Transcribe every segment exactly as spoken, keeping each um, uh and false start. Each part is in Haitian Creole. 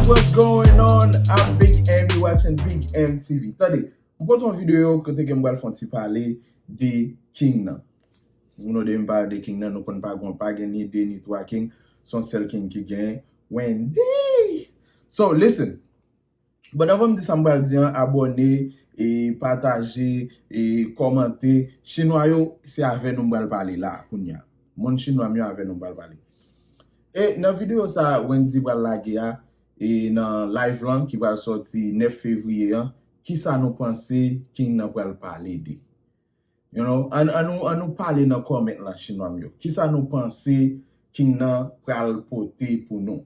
What's going on? I'm Big M, you watching Big M T V. Tande, m pote yon videyo kote ke m pral fè yon ti pale de King nan. Nou de m pale de King nan, nou konn pa gen, pa gen ni de ni twa King, se yon sèl King ki gen, Wendyy. So, listen. But anvan m di sa m pral di an, abòne, e pataje, e kòmante. Chinwa yo, se avè nou m pral pale la, kounya. Moun chinwa m yo, avè nou m pral pale. E nan videyo sa Wendyy pral lage a, e nan live lan ki pral sòti nèf fevriye an, kisa nou panse King nan pral pale de? You know, an, an nou, an nou pale nan comment lan, chinwa m yo. Kisa nou panse King nan pral pote pou nou?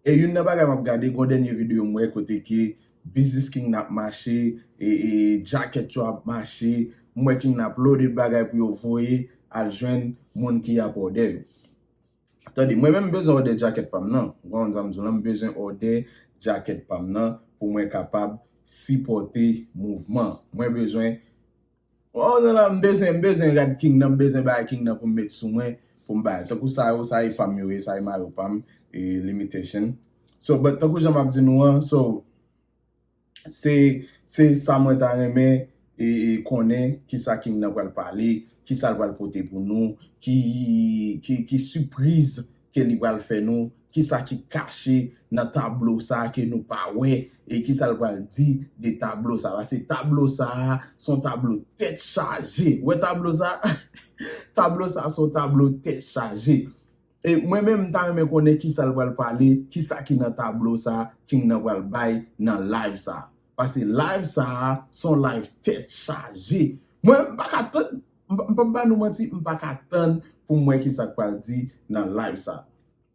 E youn nan bagay m ap gade, gon dènye videyo m wè kote ke biznis King nan ap mache, e, e djakèt yo ap mache, m wè King nan ap lode bagay pou yo voye al jwenn moun ki ap òdè yo. Tande, mwen menm m bezwen òdè djakèt pa m nan. Ou konprann sa m di w lan, m bezwen òdè djakèt pa m nan pou mwen kapab sipòte mouvman. Mwen bezwen, ou konprann la, m bezwen, m bezwen rad King nan, m bezwen bagay King nan pou m met sou mwen, pou m bay. Tankou sa yo, sa e pa m yo ye, sa e mayo pa m, e limitation. So, but tankou jan m ap di nou an, so, se, se sa mwen ta renmen, e, e konnen kisa King nan pral pale, kisa l pral pote pou nou, ki, ki, ki sipriz ke li pral fè nou, kisa ki kache nan tablo sa a ke nou pa wè, e kisa l pral di de tablo sa a. Paske tablo sa a, se yon tablo tèt chaje. Ou wè tablo sa a? Tablo sa a, se yon tablo tèt chaje. E mwen menm, m ta renmen konnen kisa l pral pale, kisa ki nan tablo sa a, King nan pral bay nan live sa a. Paske live sa a, se yon live tèt chaje. Mwen, m pa ka tann, m pa, m p ap ba nou manti, m pa ka tann pou m wè kisa k pral di nan live sa a.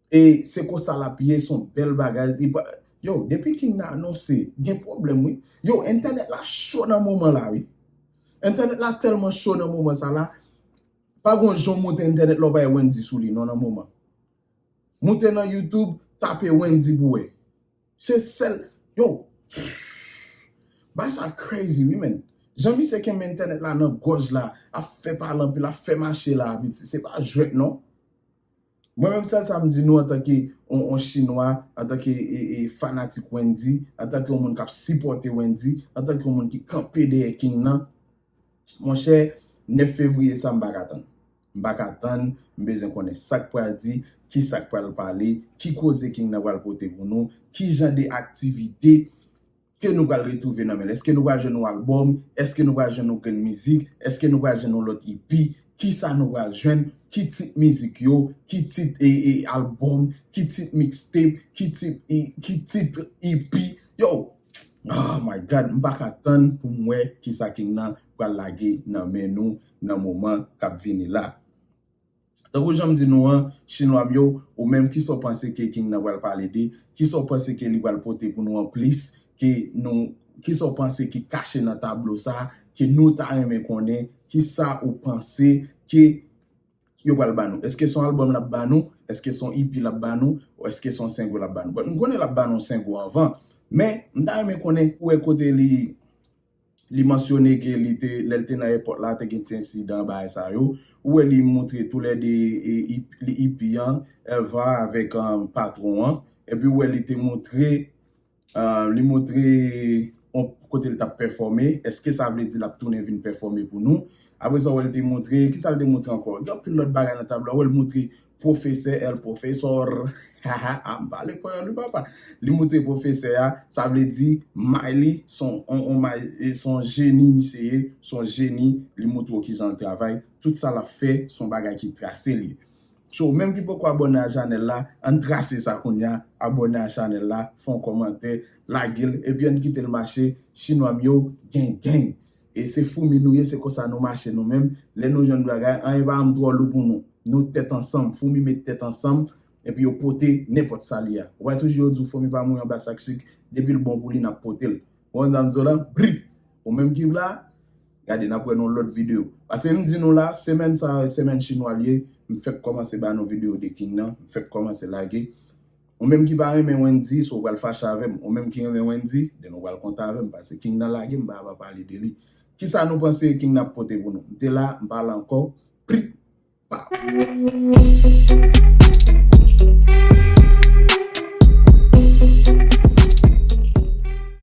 E se konsa l ap ye, se yon bèl bagay. Li pa, yo, depi King nan anonse, gen pwoblèm, wi. Yo, entènèt la cho nan moman la, wi. Entènèt la tèlman cho nan moman sa la, pa gon jan w moute entènèt la w pa wè Wendyy sou li, non, nan moman. Moute nan YouTube, tape Wendyy pou wè. Se sèl, yo, bagay sa crazy, wi, man. Jan misye kenbe entènèt la nan gòj la, ap fè pale anpil, ap fè mache la, piti, se pa jwèt, non. Mwen menm, sèl sa m di nou antanke yon, yon chinwa, antanke, e, e, fanatik Wendyy, antanke yon moun k ap sipòte Wendyy, antanke yon moun ki kanpe dèyè King nan, monchè, nèf fevriye sa, m pa ka tann. M pa ka tann, m bezwen konnen sa k pral di, kisa k pral pale, ki koze King nan pral pote pou nou, ki jan de aktivite ke nou pral retwouve nan men l. Èske nou pral jwenn yon albòm? Èske nou pral jwenn yon grenn mizik? Èske nou pral jwenn yon lòt E P? Kisa nou pral jwenn? Ki tit mizik yo? Ki tit, e, e, albòm? Ki tit mixtape? Ki tit, e, ki tit E P? Yo, oh my God, m pa ka tann pou m wè kisa King nan pral lage nan men nou nan moman k ap vini la. Tankou jan m di nou an, chinwa m yo, ou menm kisa w panse ke King nan pral pale de, kisa w panse ke li pral pote pou nou anplis, ke nou, kisa w panse ki kache nan tablo sa, ke nou ta renmen konnen, kisa ou panse ke yo pral ba nou? Èske se yon albòm l ap ba nou? Èske se yon E P l ap ba nou? Ou èske se yon single l ap ba nou? Bon, m konnen l ap ba nou yon single anvan, men m ta renmen konnen ou wè kote li, li mansyone ke li te, lè l te nan èpòt la, te gen ti ensidan, bagay sa yo. Ou wè li montre toulède, e, E P, li E P an, Elva avèk, um, patwon an. Epi ou wè li te montre, uh, li montre yon kote l t ap pèfòme. Èske sa vle di l ap tounen vin pèfòme pou nou? Apre sa, ou wè l te montre, kisa l te montre ankò? Gen anpil lòt bagay nan tablo a. Ou wè l montre pwofesè, El Profesor. Haha, a m pale kreyòl wi papa. Li montre pwofesè a, sa vle di Miley se yon, on, on, Miley, e, se yon jeni misye ye, se yon jeni, li montre w kijan l travay. Tout sa l ap fè, se yon bagay ki trase l ye. So, ou menm ki poko abòne a chanèl la, ann trase sa kounye a, abòne a chanèl la, fè yon kòmantè, lage l, epi ann kite l mache, chinwa m yo, gang gang. E se foumi nou ye, se konsa nou mache nou menm. Lè nou jwenn bagay, anyen pa janm twò lou pou nou. Nou tèt ansanm, foumi met tèt ansanm, epi yo pote nenpòt sa l ye a. Ou wè toujou yo di w fomi pa mouri anba sak sik, depi l bon pou li, n ap pote l. Ou konn sa m di w lan? Bri! Ou menm ki la, gade, n ap wè nan yon lòt videyo. Paske m di nou la, semèn sa a, semèn chinwa l ye, m fèk kòmanse ba nou videyo de King nan, m fèk kòmanse lage. Ou menm ki pa renmen Wendyy, so w pral fache avè m. Ou menm ki renmen Wendyy, then ou pral kontan avè m, paske King nan lage m, m pa, pa pale de li. Kisa nou panse King nan ap pote pou nou? M te la, m pa la ankò. Pri, pa.